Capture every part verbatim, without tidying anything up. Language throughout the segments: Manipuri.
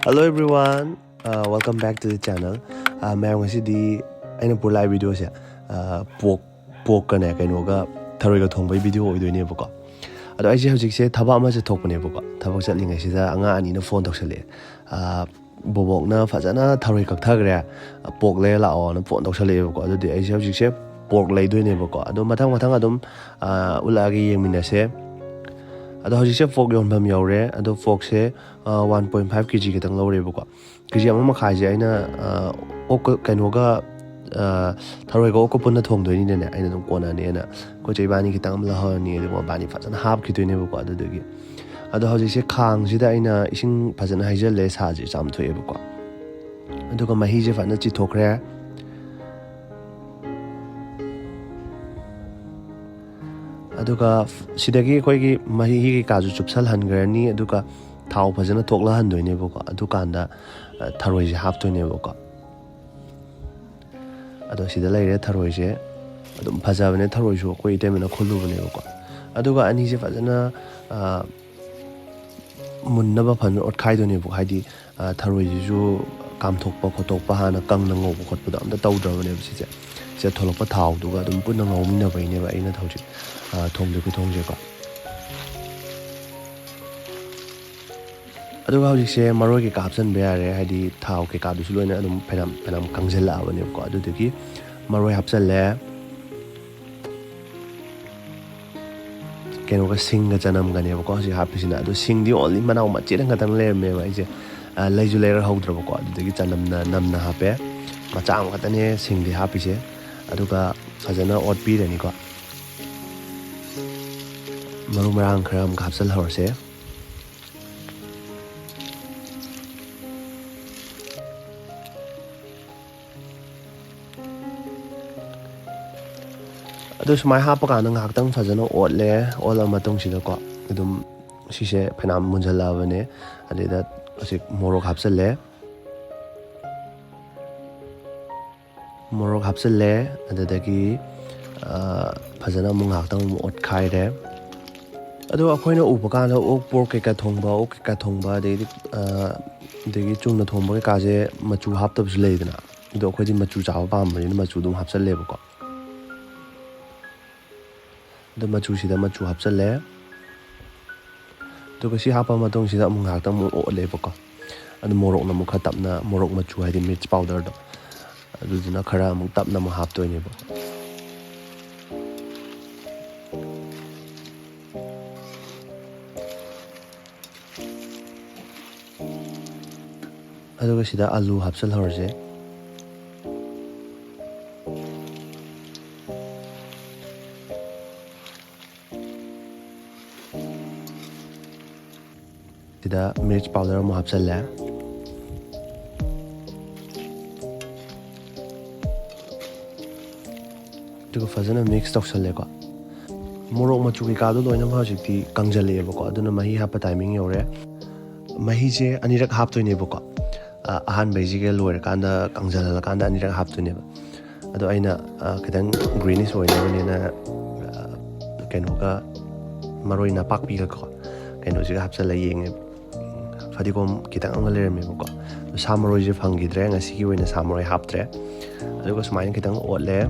Hello everyone, uh, welcome back to the channel. Uh, ꯃꯌꯥꯝ, ꯉꯁꯤꯗꯤ ꯑꯩꯅ ꯄꯨꯔ ꯂꯥꯛꯏ ꯚꯤꯗꯤꯑꯣꯁꯦ, uh, ꯄꯣꯛ ꯄꯣꯛꯀꯅꯦ ꯀꯩꯅꯣꯒ ꯊꯔꯣꯏꯒ ꯊꯣꯡꯕꯒꯤ ꯚꯤꯗꯤꯑꯣ ꯑꯣꯏꯗꯣꯏꯅꯦꯕꯀꯣ꯫ ꯑꯗꯣ ꯑꯩꯁꯦ ꯍꯧꯖꯤꯛꯁꯦ ꯊꯕꯛ ꯑꯃ ꯆꯠꯊꯣꯛꯄꯅꯦꯕꯀꯣ꯫ ꯊꯕꯛ ꯆꯠꯂꯤꯉꯩꯁꯤꯗ ꯑꯉꯥꯡ ꯑꯅꯤꯅ ꯐꯣꯟ ꯇꯧꯁꯜꯂꯛꯑꯦ꯫ ꯑ, "ꯕꯣꯕꯣꯛꯅ ꯐꯖꯅ ꯊꯔꯣꯏ ꯀꯛꯊꯈ꯭ꯔꯦ, ꯄꯣꯛ ꯂꯩꯔ ꯂꯥꯛꯑꯣꯅ" ꯐꯣꯟ ꯇꯧꯁꯜꯂꯛꯑꯦꯕꯀꯣ꯫ ꯑꯗꯨꯗꯤ ꯑꯩꯁꯦ ꯍꯧꯖꯤꯛꯁꯦ ꯄꯣꯛ ꯂꯩꯗꯣꯏꯅꯦꯕꯀꯣ꯫ ꯑꯗꯣ ꯃꯊꯪ ꯃꯊꯪ ꯑꯗꯨꯝ, ꯑ, ꯎꯠꯂꯛꯑꯒꯦ, ꯌꯦꯡꯃꯤꯟꯅꯁꯦ꯫ ꯑꯗꯣ ꯍꯧꯖꯤꯛꯁꯦ ꯄꯣꯛ ꯌꯣꯟꯐꯝ ꯌꯧꯔꯦ꯫ ꯑꯗꯣ ꯄꯣꯛꯁꯦ, ꯑ, ꯋꯥꯟ ꯄꯣꯏꯟ ꯐꯥꯏꯚ ꯀꯦ ꯖꯤ ꯈꯤꯇꯪ ꯂꯧꯔꯦꯕꯀꯣ꯫ ꯀꯦ ꯖꯤ ꯑꯃ ꯃꯈꯥꯏꯁꯦ ꯑꯩꯅ, ꯑ, ꯑꯣꯛꯀ, ꯀꯩꯅꯣꯒ, ꯑ, ꯊꯔꯣꯏꯒ ꯑꯣꯛꯀ ꯄꯨꯟꯅ ꯊꯣꯡꯗꯣꯏꯅꯤꯅꯅꯦ, ꯑꯩꯅ ꯑꯗꯨꯝ ꯀꯣꯟꯅꯅꯦꯅ ꯑꯩꯈꯣꯏ ꯆꯦ ꯏꯕꯥꯅꯤ ꯈꯤꯇꯪ ꯑꯃ ꯂꯧꯍꯧꯔꯅꯤ, ꯑꯗꯨꯒ ꯃꯕꯥꯅꯤ ꯐꯖꯅ ꯍꯥꯞꯈꯤꯗꯣꯏꯅꯦꯕꯀꯣ꯫ ꯑꯗꯨꯗꯨꯒꯤ ꯑꯗꯣ ꯍꯧꯖꯤꯛꯁꯦ ꯈꯥꯡꯁꯤꯗ ꯑꯩꯅ ꯏꯁꯤꯡ ꯐꯖꯅ ꯍꯩꯖꯤꯜꯂꯦ, ꯁꯥꯁꯦ ꯆꯥꯝꯊꯣꯛꯑꯦꯕꯀꯣ꯫ ꯑꯗꯨꯒ ꯃꯍꯤꯁꯦ ꯐꯖꯅ ꯆꯤꯊꯣꯛꯈ꯭ꯔꯦ꯫ ꯑꯗꯨꯒ ꯁꯤꯗꯒꯤ ꯑꯩꯈꯣꯏꯒꯤ ꯃꯍꯤ ꯀꯩꯀꯥꯁꯨ ꯆꯨꯞꯁꯜꯍꯟꯈ꯭ꯔꯅꯤ꯫ ꯑꯗꯨꯒ ꯊꯥꯎ ꯐꯖꯅ ꯊꯣꯛꯂꯛꯍꯟꯗꯣꯏꯅꯦꯕꯀꯣ꯫ ꯑꯗꯨꯀꯥꯟꯗ, ꯑ, ꯊꯔꯣꯏꯁꯦ ꯍꯥꯞꯇꯣꯏꯅꯦꯕꯀꯣ꯫ ꯑꯗꯣ ꯁꯤꯗ ꯂꯩꯔꯦ ꯊꯔꯣꯏꯁꯦ꯫ ꯑꯗꯨꯝ ꯐꯖꯕꯅꯦ ꯊꯔꯣꯏꯁꯨ, ꯑꯩꯈꯣꯏ ꯏꯇꯩꯃꯅ ꯈꯨꯜꯂꯨꯕꯅꯦꯕꯀꯣ꯫ ꯑꯗꯨꯒ ꯑꯅꯤꯁꯦ ꯐꯖꯅ, ꯑ, ꯃꯨꯟꯅꯕ ꯐꯖꯅ ꯑꯣꯠꯈꯥꯏꯗꯣꯏꯅꯦꯕꯀꯣ꯫ ꯍꯥꯏꯗꯤ, ꯑ, ꯊꯔꯣꯏꯁꯤꯁꯨ ꯀꯥꯝꯊꯣꯛꯄ ꯈꯣꯠꯇꯣꯛꯄ, ꯍꯥꯟꯅ ꯀꯪꯅ ꯉꯧꯕ ꯈꯣꯠꯄꯗꯣ ꯑꯝꯇ ꯇꯧꯗ꯭ꯔꯕꯅꯦꯕ ꯁꯤꯁꯦ꯫ ꯁꯤꯗ ꯊꯣꯛꯂꯛꯄ ꯊꯥꯎꯗꯨꯒ ꯑꯗꯨꯝ ꯄꯨꯟꯅ ꯉꯧꯃꯤꯟꯅꯕꯩꯅꯦꯕ ꯑꯩꯅ ꯍꯧꯖꯤꯛ, ꯑ, ꯊꯣꯡꯗꯣꯏ ꯈꯨꯊꯣꯡꯁꯦꯀꯣ꯫ ꯑꯗꯨꯒ ꯍꯧꯖꯤꯛꯁꯦ ꯃꯔꯣꯏ ꯀꯩꯀꯥ ꯍꯥꯞꯆꯤꯟꯕ ꯌꯥꯔꯦ, ꯍꯥꯏꯗꯤ ꯊꯥꯎ ꯀꯩꯀꯥꯗꯨꯁꯨ ꯂꯣꯏꯅ ꯑꯗꯨꯝ ꯐꯅꯌꯥꯝ, ꯐꯅꯌꯥꯝ ꯀꯪꯁꯤꯜꯂꯛꯑꯕꯅꯦꯕꯀꯣ꯫ ꯑꯗꯨꯗꯒꯤ ꯃꯔꯣꯏ ꯍꯥꯞꯆꯤꯜꯂꯦ, ꯀꯩꯅꯣꯒ, ꯁꯤꯡꯒ ꯆꯅꯝꯒꯅꯦꯕꯀꯣ ꯍꯧꯖꯤꯛ ꯍꯥꯞꯄꯤꯁꯤꯅ꯫ ꯑꯗꯣ ꯁꯤꯡꯗꯤ only ꯃꯅꯥꯎ ꯃꯆꯦꯠ ꯑꯃꯈꯛꯇꯪ ꯂꯩꯔꯝꯃꯦꯕ, ꯑꯩꯁꯦ, ꯑ, ꯂꯩꯁꯨ ꯂꯩꯔꯛꯍꯧꯗ꯭ꯔꯕꯀꯣ꯫ ꯑꯗꯨꯗꯒꯤ ꯆꯅꯝꯅ ꯅꯝꯅ ꯍꯥꯞꯄꯦ, ꯃꯆꯥ ꯑꯃꯈꯛꯇꯅꯦ ꯁꯤꯡꯗꯤ ꯍꯥꯞꯄꯤꯁꯦ꯫ ꯑꯗꯨꯒ ꯐꯖꯅ ꯑꯣꯠꯄꯤꯔꯅꯤꯀꯣ꯫ ꯃꯔꯨ ꯃꯔꯥꯡ ꯈꯔ ꯑꯃꯨꯛ ꯍꯥꯞꯆꯤꯜꯍꯧꯔꯁꯦ꯫ ꯑꯗꯨ ꯁꯨꯃꯥꯏꯅ ꯍꯥꯞꯄꯀꯥꯟꯗ ꯉꯥꯏꯍꯥꯛꯇꯪ ꯐꯖꯅ ꯑꯣꯠꯂꯦ꯫ ꯑꯣꯠꯂ ꯃꯇꯨꯡꯁꯤꯗꯀꯣ, ꯑꯗꯨꯝ ꯁꯤꯁꯦ ꯐꯅꯌꯥꯝ ꯃꯨꯟꯖꯜꯂꯛꯑꯕꯅꯦ꯫ ꯑꯗꯩꯗ ꯍꯧꯖꯤꯛ ꯃꯣꯔꯣꯛ ꯍꯥꯞꯆꯜꯂꯦ꯫ ꯃꯣꯔꯣꯛ ꯍꯥꯞꯆꯜꯂꯦ꯫ ꯑꯗꯨꯗꯒꯤ, ꯑ, ꯐꯖꯅ ꯑꯃꯨꯛ ꯉꯥꯏꯍꯥꯛꯇꯪ ꯑꯃꯨꯛ ꯑꯣꯠꯈꯥꯏꯔꯦ꯫ ꯑꯗꯣ ꯑꯩꯈꯣꯏꯅ ꯎꯕ ꯀꯥꯟꯗ ꯑꯣꯛ ꯄꯣꯔꯛ ꯀꯩꯀꯥ ꯊꯣꯡꯕ, ꯑꯣꯛ ꯀꯩꯀꯥ ꯊꯣꯡꯕ, ꯑꯗꯩꯗꯤ ꯑ, ꯑꯗꯒꯤ ꯆꯨꯝꯅ ꯊꯣꯡꯕ ꯀꯩꯀꯥꯁꯦ ꯃꯆꯨ ꯍꯥꯞꯇꯕꯁꯨ ꯂꯩꯗꯅ꯫ ꯑꯗꯣ ꯑꯩꯈꯣꯏꯗꯤ ꯃꯆꯨ ꯆꯥꯕ ꯄꯥꯝꯕꯅꯤꯅ ꯃꯆꯨ ꯑꯗꯨꯝ ꯍꯥꯞꯆꯜꯂꯦꯕꯀꯣ꯫ ꯑꯗꯣ ꯃꯆꯨꯁꯤꯗ ꯃꯆꯨ ꯍꯥꯞꯆꯜꯂꯦ꯫ ꯑꯗꯨꯒ ꯁꯤ ꯍꯥꯞꯄ ꯃꯇꯨꯡꯁꯤꯗ ꯑꯃꯨꯛ ꯉꯥꯏꯍꯥꯛꯇꯪ ꯑꯃꯨꯛ ꯑꯣꯠꯂꯦꯕꯀꯣ꯫ ꯑꯗꯨ ꯃꯣꯔꯣꯛꯅ ꯑꯃꯨꯛ ꯈꯔ ꯇꯞꯅ, ꯃꯣꯔꯣꯛ ꯃꯆꯨ ꯍꯥꯏꯗꯤ ꯃꯤꯔꯆ ꯄꯥꯎꯗꯔꯗꯣ, ꯑꯗꯨꯗꯨꯅ ꯈꯔ ꯑꯃꯨꯛ ꯇꯞꯅ ꯑꯃꯨꯛ ꯍꯥꯞꯇꯣꯏꯅꯦꯕ꯫ ꯑꯗꯨꯒ ꯁꯤꯗ ꯑꯂꯨ ꯍꯥꯞꯆꯤꯜꯍꯧꯔꯁꯦ꯫ ꯁꯤꯗ ꯃꯤꯔꯆ ꯄꯥꯎꯗꯔ ꯑꯃꯨꯛ ꯍꯥꯞꯆꯜꯂꯦ꯫ ꯑꯗꯨꯒ ꯐꯖꯅ ꯃꯤꯛꯁ ꯇꯧꯁꯜꯂꯦꯀꯣ꯫ ꯃꯣꯔꯣꯛ ꯃꯆꯨ ꯀꯩꯀꯥꯗꯣ ꯂꯣꯏꯅꯃꯛ ꯍꯧꯖꯤꯛꯇꯤ ꯀꯪꯖꯜꯂꯛꯑꯦꯕꯀꯣ, ꯑꯗꯨꯅ ꯃꯍꯤ ꯍꯥꯞꯄ ꯇꯥꯏꯃꯤꯡ ꯌꯧꯔꯦ꯫ ꯃꯍꯤꯁꯦ ꯑꯅꯤꯔꯛ ꯍꯥꯞꯇꯣꯏꯅꯦꯕꯀꯣ꯫ ꯑ, ꯑꯍꯥꯟꯕꯩꯁꯤꯒ ꯂꯣꯏꯔꯀꯥꯟꯗ, ꯀꯪꯖꯜꯍꯜꯂꯀꯥꯟꯗ ꯑꯅꯤꯔꯛ ꯍꯥꯞꯇꯣꯏꯅꯦꯕ꯫ ꯑꯗꯣ ꯑꯩꯅ, ꯑ, ꯈꯤꯇꯪ ꯒ꯭ꯔꯤꯅꯤꯁ ꯑꯣꯏꯅꯕꯅꯦꯅ, ꯑ, ꯀꯩꯅꯣꯒ, ꯃꯔꯣꯏ ꯅꯄꯥꯛꯄꯤꯒꯀꯣ, ꯀꯩꯅꯣꯁꯤꯒ ꯍꯥꯞꯆꯜꯂ ꯌꯦꯡꯉꯦ꯫ ꯐꯗꯤꯒꯣꯝ ꯈꯤꯇꯪ ꯑꯃꯒ ꯂꯩꯔꯝꯃꯦꯕꯀꯣ꯫ ꯑꯗꯣ ꯁꯥ ꯃꯔꯣꯏꯁꯦ ꯐꯪꯈꯤꯗ꯭ꯔꯦ, ꯉꯁꯤꯒꯤ ꯑꯣꯏꯅ ꯁꯥ ꯃꯔꯣꯏ ꯍꯥꯞꯇ꯭ꯔꯦ꯫ ꯑꯗꯨꯒ ꯁꯨꯃꯥꯏꯅ ꯈꯤꯇꯪ ꯑꯣꯠꯂꯦ꯫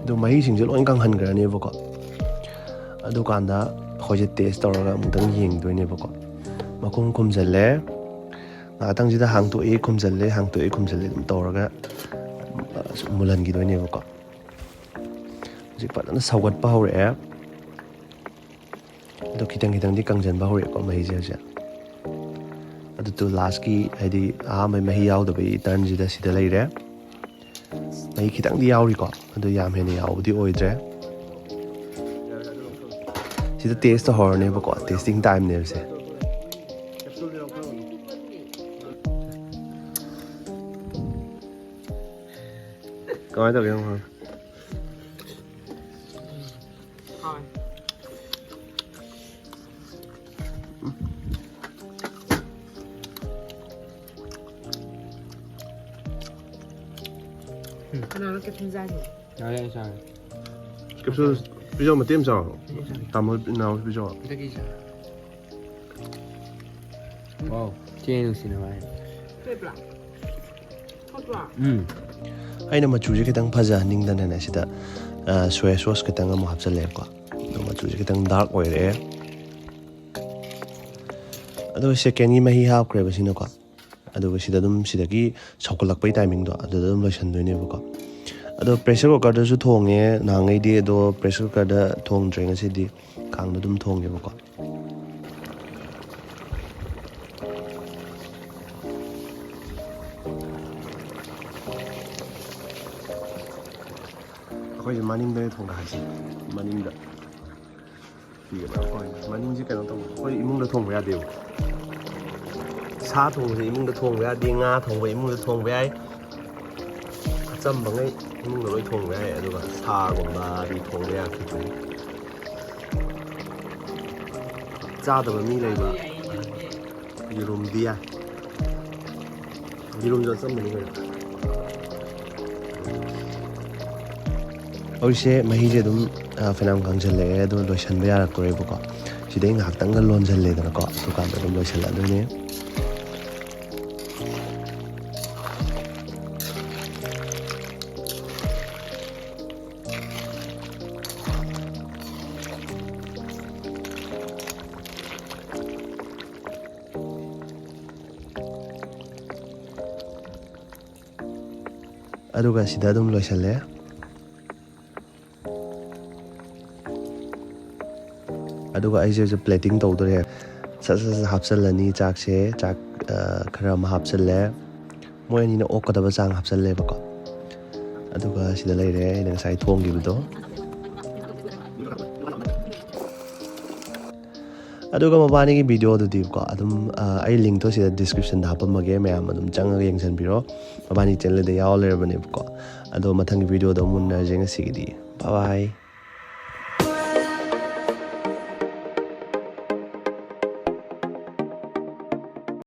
ꯑꯗꯨ ꯃꯍꯤꯁꯤꯡꯁꯦ ꯂꯣꯏ ꯀꯪꯍꯟꯈ꯭ꯔꯅꯦꯕꯀꯣ꯫ ꯑꯗꯨꯀꯥꯟꯗ ꯑꯩꯈꯣꯏꯁꯦ ꯇꯦꯁ ꯇꯧꯔꯒ ꯑꯃꯨꯛꯇꯪ ꯌꯦꯡꯗꯣꯏꯅꯦꯕꯀꯣ꯫ ꯃꯈꯨꯝ ꯈꯨꯝꯖꯤꯜꯂꯦ꯫ ꯉꯥꯏꯍꯥꯛꯇꯪꯁꯤꯗ ꯍꯥꯡꯇꯣꯛꯏ, ꯈꯨꯝꯖꯤꯜꯂꯦ, ꯍꯥꯡꯇꯣꯛꯏ, ꯈꯨꯝꯖꯤꯜꯂꯦ ꯑꯗꯨꯝ ꯇꯧꯔꯒ, ꯑ, ꯁꯨꯝ ꯃꯨꯜꯍꯟꯈꯤꯗꯣꯏꯅꯦꯕꯀꯣ꯫ ꯍꯧꯖꯤꯛ ꯐꯖꯅ ꯁꯧꯒꯠꯄ ꯍꯧꯔꯛꯑꯦ꯫ ꯑꯗꯣ ꯈꯤꯇꯪ ꯈꯤꯇꯪꯗꯤ ꯀꯪꯁꯤꯟꯕ ꯍꯧꯔꯛꯑꯦꯀꯣ ꯃꯍꯤꯁꯦ ꯍꯧꯖꯤꯛ꯫ ꯑꯗꯨ ꯇꯨ ꯂꯥꯁꯀꯤ, ꯍꯥꯏꯗꯤ ꯑꯍꯥꯟꯕꯩ ꯃꯍꯤ ꯌꯥꯎꯗꯕꯒꯤ ꯇꯔꯟꯁꯤꯗ ꯁꯤꯗ ꯂꯩꯔꯦ꯫ ꯃꯍꯤ ꯈꯤꯇꯪꯗꯤ ꯌꯥꯎꯔꯤꯀꯣ, ꯑꯗꯨ ꯌꯥꯝ ꯍꯦꯟꯅ ꯌꯥꯎꯕꯗꯤ ꯑꯣꯏꯗ꯭ꯔꯦ꯫ ꯁꯤꯗ ꯇꯦꯁ ꯇꯧꯍꯧꯔꯅꯦꯕꯀꯣ, ꯇꯦꯁꯇꯤꯡ ꯇꯥꯏꯝꯅꯦꯕꯁꯦ꯫ ꯀꯃꯥꯏꯅ ꯇꯧꯒꯦ ꯌꯦꯡꯉꯣ꯫ ꯀꯅꯥꯅꯣ ꯀꯦꯞꯁꯨꯜ ꯆꯥꯏꯁꯦ? ꯌꯥꯔꯦ ꯑꯩ ꯆꯥꯔꯦ꯫ ꯀꯦꯞꯁꯨꯜ ꯄꯤꯖꯧ, ꯃꯇꯦꯛ ꯑꯃ ꯆꯥꯎ꯫ ꯇꯥꯃꯣ ꯏꯅꯥꯎ ꯄꯤꯖꯧ꯫ ꯍꯟꯗꯛꯀꯤꯁꯦ꯫ ꯋꯥꯎ, ꯆꯦ ꯅꯨꯡꯁꯤꯅꯕ ꯍꯥꯏ꯫ ꯂꯩꯕ꯭ꯔꯥ? ꯊꯣꯠꯄ꯭ꯔꯥ? ꯎꯝ꯫ ꯑꯩꯅ ꯃꯆꯨꯁꯦ ꯈꯤꯇꯪ ꯐꯖꯍꯟꯅꯤꯡꯗꯅꯅꯦ ꯁꯤꯗ ꯁꯣꯌꯥ ꯁꯣꯁ ꯈꯤꯇꯪ ꯑꯃꯨꯛ ꯍꯥꯞꯆꯜꯂꯦꯕꯀꯣ꯫ ꯑꯗꯣ ꯃꯆꯨꯁꯦ ꯈꯤꯇꯪ ꯗꯥꯔꯛ ꯑꯣꯏꯔꯛꯑꯦ꯫ ꯑꯗꯣ ꯁꯦꯀꯦꯟꯒꯤ ꯃꯍꯤ ꯍꯥꯞꯈ꯭ꯔꯦꯕ ꯁꯤꯅꯀꯣ꯫ ꯑꯗꯨꯒ ꯁꯤꯗ ꯑꯗꯨꯝ ꯁꯤꯗꯒꯤ ꯁꯧꯒꯠꯂꯛꯄꯩ ꯇꯥꯏꯃꯤꯡꯗꯣ ꯑꯗꯨꯗ ꯑꯗꯨꯝ ꯂꯣꯏꯁꯟꯗꯣꯏꯅꯦꯕꯀꯣ꯫ ꯑꯗꯣ ꯄ꯭ꯔꯦꯁꯔ ꯀꯨꯀꯔꯗꯁꯨ ꯊꯣꯡꯉꯦ ꯅꯍꯥꯟꯉꯩꯗꯤ, ꯑꯗꯣ ꯄ꯭ꯔꯦꯁꯔ ꯀꯨꯀꯔꯗ ꯊꯣꯡꯗ꯭ꯔꯦ ꯉꯁꯤꯗꯤ, ꯈꯥꯡꯗ ꯑꯗꯨꯝ ꯊꯣꯡꯉꯦꯕꯀꯣ꯫ ꯑꯩꯈꯣꯏꯁꯦ ꯃꯅꯤꯡꯗꯅꯦ ꯊꯣꯡꯒꯥꯏꯁꯦ, ꯃꯅꯤꯡꯗ꯫ ꯄꯤꯒꯗꯕ ꯑꯩꯈꯣꯏ ꯃꯅꯤꯡꯁꯦ ꯀꯩꯅꯣ ꯇꯧꯕ, ꯑꯩꯈꯣꯏ ꯏꯃꯨꯡꯗ ꯊꯣꯡꯕ ꯌꯥꯗꯦꯕ꯫ ꯁꯥ ꯊꯣꯡꯕꯁꯦ ꯏꯃꯨꯡꯗ ꯊꯣꯡꯕ ꯌꯥꯗꯦ, ꯉꯥ ꯊꯣꯡꯕ ꯏꯃꯨꯡꯗ ꯊꯣꯡꯕ ꯌꯥꯏ, ꯑꯆꯝꯕꯉꯩ ꯏꯃꯨꯡꯗ ꯂꯣꯏ ꯊꯣꯡꯕ ꯌꯥꯏ, ꯑꯗꯨꯒ ꯁꯥꯒꯨꯝꯕꯗꯤ ꯊꯣꯡꯕ ꯌꯥꯈꯤꯗ꯭ꯔꯦ꯫ ꯆꯥꯗꯕ ꯃꯤ ꯂꯩꯕ꯭ꯔꯥ? ꯌꯦꯔꯨꯝꯗꯤ ꯌꯥꯏ꯫ ꯌꯦꯔꯨꯝꯁꯨ ꯑꯆꯝꯕꯅꯤ ꯀꯩꯅꯣ꯫ ꯍꯧꯖꯤꯛꯁꯦ ꯃꯍꯤꯁꯦ ꯑꯗꯨꯝ, ꯑ, ꯐꯅꯌꯥꯝ ꯀꯪꯁꯤꯜꯂꯛꯑꯦ, ꯑꯗꯣ ꯂꯣꯏꯁꯤꯟꯕ ꯌꯥꯔꯛꯇꯣꯔꯦꯕꯀꯣ꯫ ꯁꯤꯗꯩ ꯉꯥꯏꯍꯥꯛꯇꯪꯒ ꯂꯣꯟꯁꯤꯜꯂꯦꯗꯅꯀꯣ, ꯑꯗꯨꯀꯥꯟꯗ ꯑꯗꯨꯝ ꯂꯣꯏꯁꯤꯜꯂꯛꯑꯗꯣꯏꯅꯦ꯫ ꯑꯗꯨꯒ ꯁꯤꯗ ꯑꯗꯨꯝ ꯂꯣꯏꯁꯤꯜꯂꯦ꯫ ꯑꯗꯨꯒ ꯑꯩꯁꯦ ꯍꯧꯖꯤꯛ ꯄ꯭ꯂꯦꯇꯤꯡ ꯇꯧꯗꯣꯔꯦ꯫ ꯁꯠ ꯁꯠ ꯁꯠ ꯍꯥꯞꯆꯤꯜꯂꯅꯤ ꯆꯥꯛꯁꯦ꯫ ꯆꯥꯛ, ꯑ, ꯈꯔ ꯑꯃ ꯍꯥꯞꯆꯤꯜꯂꯦ꯫ ꯃꯣꯏ ꯑꯅꯤꯅ ꯑꯣꯛꯀꯗꯕ ꯆꯥꯡ ꯍꯥꯞꯆꯤꯜꯂꯦꯕꯀꯣ꯫ ꯑꯗꯨꯒ ꯁꯤꯗ ꯂꯩꯔꯦ ꯑꯩꯅ ꯉꯁꯥꯏ ꯊꯣꯡꯈꯤꯕꯗꯣ꯫ ꯑꯗꯨꯒ ꯃꯕꯥꯅꯤꯒꯤ ꯚꯤꯗꯤꯑꯣꯗꯨꯗꯤꯀꯣ ꯑꯗꯨꯝ, ꯑ, ꯑꯩ ꯂꯤꯡꯛꯇꯣ ꯁꯤꯗ ꯗꯤꯁꯀ꯭ꯔꯤꯞꯁꯟꯗ ꯍꯥꯞꯄꯝꯃꯒꯦ, ꯃꯌꯥꯝ ꯑꯗꯨꯝ ꯆꯪꯉꯒ ꯌꯦꯡꯁꯤꯟꯕꯤꯔꯣ꯫ ꯃꯕꯥꯅꯤ ꯆꯦꯅꯦꯜꯗ ꯌꯥꯎꯔ ꯂꯩꯔꯕꯅꯦꯕꯀꯣ꯫ ꯑꯗꯣ ꯃꯊꯪꯒꯤ ꯚꯤꯗꯤꯑꯣꯗ ꯑꯃꯨꯛ ꯎꯟꯅꯔꯁꯦ, ꯉꯁꯤꯒꯤꯗꯤ ꯕꯥꯏ ꯕꯥꯏ꯫